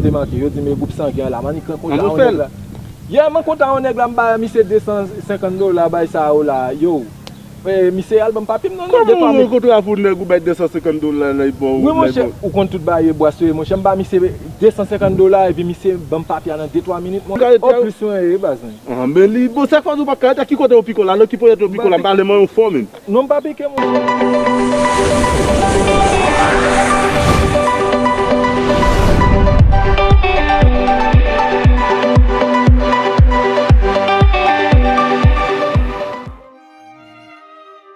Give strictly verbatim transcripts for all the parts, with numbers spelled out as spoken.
Te manke, yo di m e gwoup sangen an la, m annik rankontre a yon nèg la. Yè, m rankontre a yon nèg la, m ba misye de san senkant dola, bay sa yo la, yo. E, misye al ban m papye m nan, non, de twa minit. Kòman w rankontre avèk yon nèg ou bay de san senkant dola la, li ba w, wi, monchè, ou konn tout bagay e bwa sou e, monchè, m ba misye de san senkant dola, epi misye ban m papye a nan de twa minit, monchè. Ou plis mwen ye, baz mwen. Ah, men li, bon, sa k fè w pa ka, ki kote w pike w la, nan ki ponyèt w pike w la, m pale mwen yon fò, men. Non, m pa pike, monchè.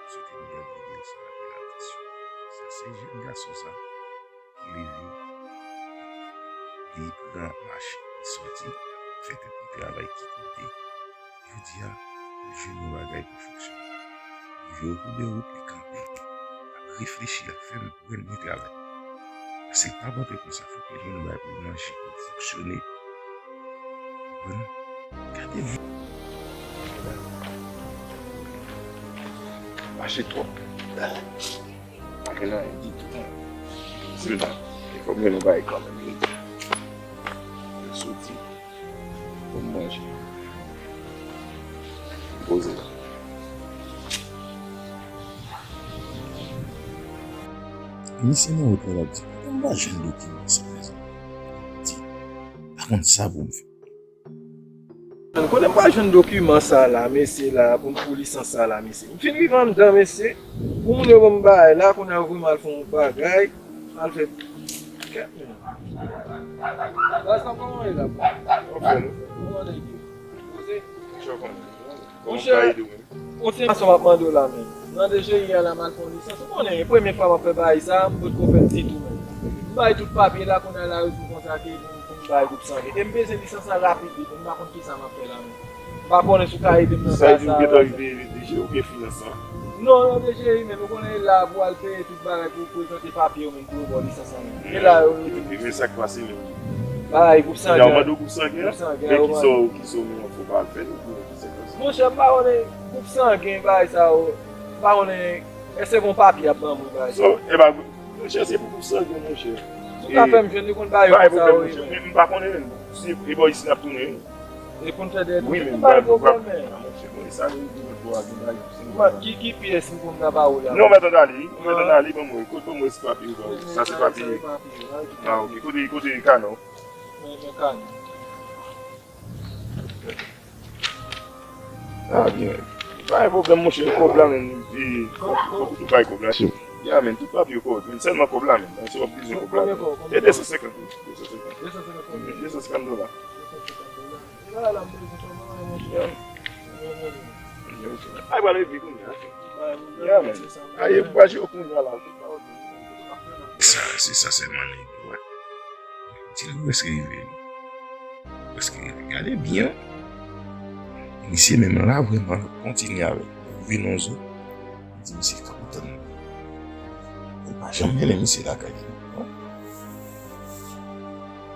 Swete nou gade videyo sa a avèk atansyon. Sa se jèn gason sa ki leve, li pran machin, li soti, fè tèt li travay ki kote. Jodi a, li jwenn yon bagay pou fonksyone. Li rive o koubè wout, li kanpe. L ap reflechi, l ap fè m pran li travay. Paske l p ap antre konsa, fòk li jwenn yon bagay pou l manje, pou l fonksyone. Konprann? Gade m. Mache twòp. Pa gen anyen ditou. Sèlman, e fò m gen yon bagay kanmenm. Soti. Pou m manje. Poze. Misye nan wout la, l ap di, "Kote m pa jwenn dokiman sa, mezanmi?" Di, "Pa konn sa pou m fè." Kote m pa jwenn dokiman sa la, mesye la, pou m pou lisans sa la, mesye? M fin rive anndan, mesye. Pou moun yo ban m bagay la, kounye a yo voye m al fè yon bagay. Al fè kèt, men. Baz la, kòman w ye la? Anfèm. Kòman w ye? Poze. Monchè, ou se mason m ap mande w la, men. Nan D G I a la, m al fè yon lisans. Ou konnen, e premye fwa m ap fè bagay sa, m potko fè l ditou, men. M bay tout papye la, kounye a la, yo di m konsa ke pou, pou m bay gwoup sangen. E m bezwen lisans la rapid vit, men m pa konn kisa m ap fè la, men. M pa konnen si w ka ede m nan bagay sa. Sa di w gentan rive D G I oubyen finans lan? Non, nan D G I, men ou konnen la pou al peye tout bagay pou prezante papye yo menm pou yo ba w lisans lan menm. E la yo, yo di men sa k pase menm. Bay gwoup sangen. Yo mande w gwoup sangen an? Gwoup sangen, men yo kisa w, kisa w menm fò pa al fè l oubyen kisa k pase? Monchè, m pa konnen gwoup sangen bagay sa yo. M pa konnen èske gon papye y ap ban mwen bagay sa. So, e pa, monchè, se pou gwoup sangen, monchè. Si w ka fè m jwenn li konn bagay yo konsa, wi, men. M pa konnen menm. Si e bò isi n ap tounen. E konn fè dèyè tou. Wi, men pa gen pwoblèm, men. Ki, ki pyès m konn nan ba ou la? Non, mèt ann ale, mèt ann ale, ban mwen, kote ban mwen ti papye ou ba ou? Sa se papye. Ah, ok. Kote, kote kanon? Men, men kanon. Ah, byen. Pa gen pwoblèm, monchè, kòb la, men, fòk ou bay kòb la. Ya, men, tout papye yo kòrèk, men, sèlman kòb la, men, se w ap bezwen kòb la. E de san senkant, wi, de san senkant. De san senkant dola. Ay, pral epi kounye a. Ya, men. Ay, pral jwe kounye a la. Sa, se sa sèlman nèg yo wè. Ti nèg prèske rive. Prèske rive. Gade byen. Misye menm la, vrèman, l ap kontinye avèk. Rive nan zo. Di misye k ap tann. Li pa janm mennen misye lakay li.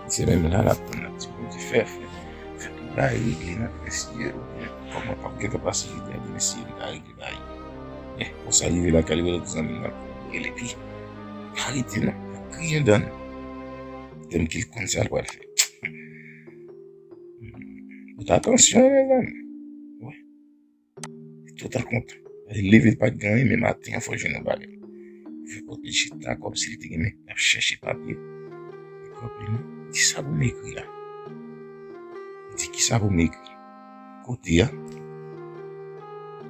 Misye menm la, l ap tann, l ap di, "Bondye fè, fè, fè tout bagay regle, n ap fè siye, kòman p ap gentan pase jodi a, demen siye m ta regle bagay." Men, konsa rive lakay li, wè lòt zanmi l ap rele, epi li pa rete non, l ap griyen dan l. Tèm ke l konn sa l pral fè. Fòt atansyon, mezanmi. Wi. Tout an kont. Li leve, li pa t gen anyen, men maten an fò l jwenn yon bagay. Fè kòb li chita, kòmsi li te gen, men l ap chèche papye. Li pran plim, li di, "Sa pou m ekri la?" Li di, "Kisa pou m ekri?" Kote a,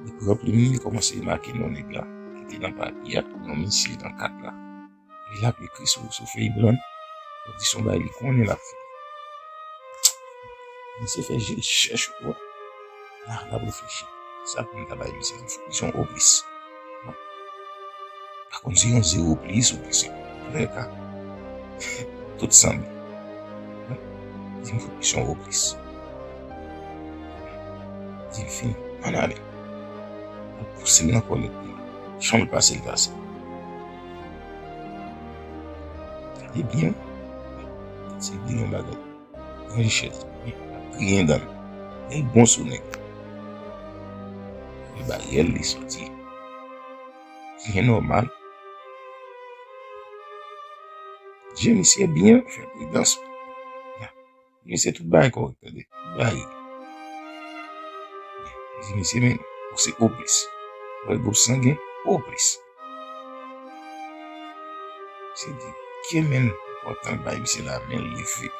li pran plim li, li kòmanse make non nèg la ki te nan papye a, non misye nan kat la. Li ap ekri sou, sou fèy blan. Li di se yon bagay li konnen l ap fè. Misye fè je l chèch, ou wè. La, l ap reflechi. Sa pou m ta bay misye yon fokis, yon oplis. Pa konn se yon zewo plis ou plis. Antouka, tout sanble. Di m fokis, yon oplis. Di l fini. Ann ale. L ap pouse l nan kòlèt li. Jan l pase, l pase. Gade byen. Se byen yon bagay. Ranje chèz. Wi, l ap griyen dan l. Lè l bon sou nèg. Li bay rèl, li soti. Byen nòmal. Je misye byen, fè pridans. Misye tout bagay kòrèk, tande. Tout bagay. Li di misye, men, ou se oplis. Ou wè gwoup sangen, oplis. Misye di, ke men, pòtan bay misye la, men leve,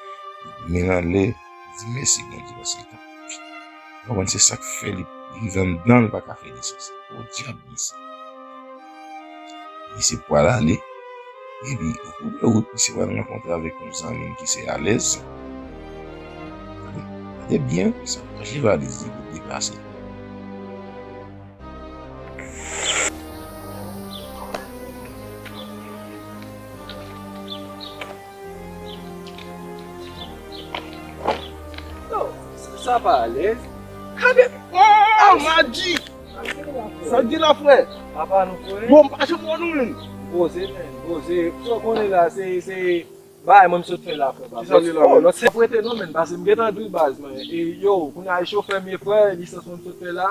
men anlè, di mèsi Bondye, paske li t ap, ou konprann, se sa k fè li rive anndan, li pa ka fè desans. O dyab, mesye. Misye pral ale. Epi, o kou de wout, misye pral rankontre avèk yon zanmi l ki se Alèz. Gade byen, sa pa cheve Alèz li pou deplase. Yo, sa, sa pa Alèz. Gade. Oh, Madi! Sa k gen la, frè? Apa nou, frè? Bon, m pa janm wè nou menm. Poze, men, poze. Sa w konnen la, se, se bagay mwen m sot fè la, frè. Kisa w gen la, menm? Lòt se prete non, men, paske m gentan di w baz, men. E yo, kounye a e chofè m ye, frè, lisans mwen m sot fè la.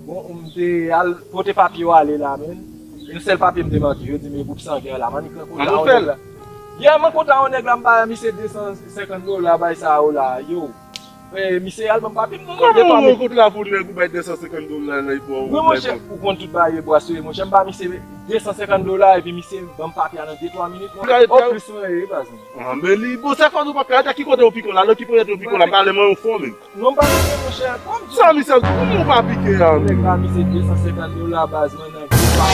Bon, m te al pote papye yo ale la, men. Yon sèl papye m te manke, yo di m e gwoup sangen an la, m annik rankontre a yon nèg la. Yè, m rankontre a yon nèg la, m ba misye de san senkant dola, bay sa yo la, yo. E, misye al ban m papye m nan men de twa minit. Kòman ou rankontre avèk yon nèg ou bay de san senkant dola nan li pou ou? Wi, monchè, ou konn tout bagay e bwa sou li, monchè, m ba misye de san senkant dola, epi misye ban m papye a nan de twa minit, monchè. Ou plis mwen ye, baz. Ah, men li, bon, sa fè nou pa ka rete, ki kote ou pike la, nan ki kote ou pike la, pale mwen yon fò, men. Non, m pa pike, monchè. Sa misye, kòman ou pa pike a? Nèg la, misye de san senkant dola, baz, mwen nan gwoup la.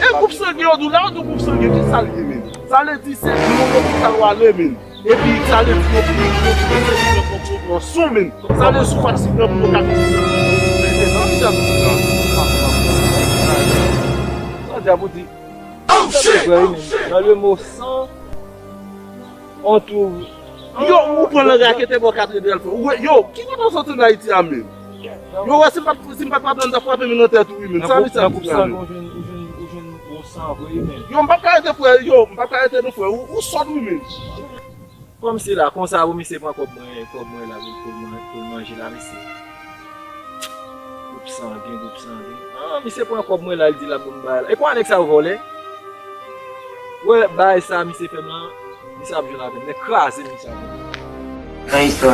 E gwoup sangen, yo di w la, yo di w gwoup sangen, ki sa l ye, men? Sa vle di, se nan lopital w ale, men. Epi, sa vle di, yo, yo, yo, yo, yo, yo, men. Sa vle di, sou aksidan, pou yo ka fè sa. Men, sa misye ap di la? Sa diab ou di? Oh, shit! Nan le mo san, on trouve. Yo, ou pran langay a kete bò katre de l, frè. Ou wè, yo, ki kote w soti nan Ayiti a menm? Yo, wè, si m pa t, si m pa t patnè, m t ap frape m nan tèt ou, wi, menm. Sa misye ap di la, menm. Ou jwenn, ou jwenn, ou jwenn yon san vre, menm. Yo, m p ap ka rete, frè, yo, m p ap ka rete non, frè. Ou, ou sòt, wi, menm. Kòm se la, konsa pou misye pran kòb mwen, kòb mwen la, pou, pou, pou l manje la, mesye. Gwoup sangen, gwoup sangen. Ah, misye pran kòb mwen la, li di l ap ban m bagay la. E kwa nèg sa yo vòlè? Wè, bagay sa misye fè m lan, misye ap jwenn avè m. Nèg kraze misye ap jwenn. Nan istwa.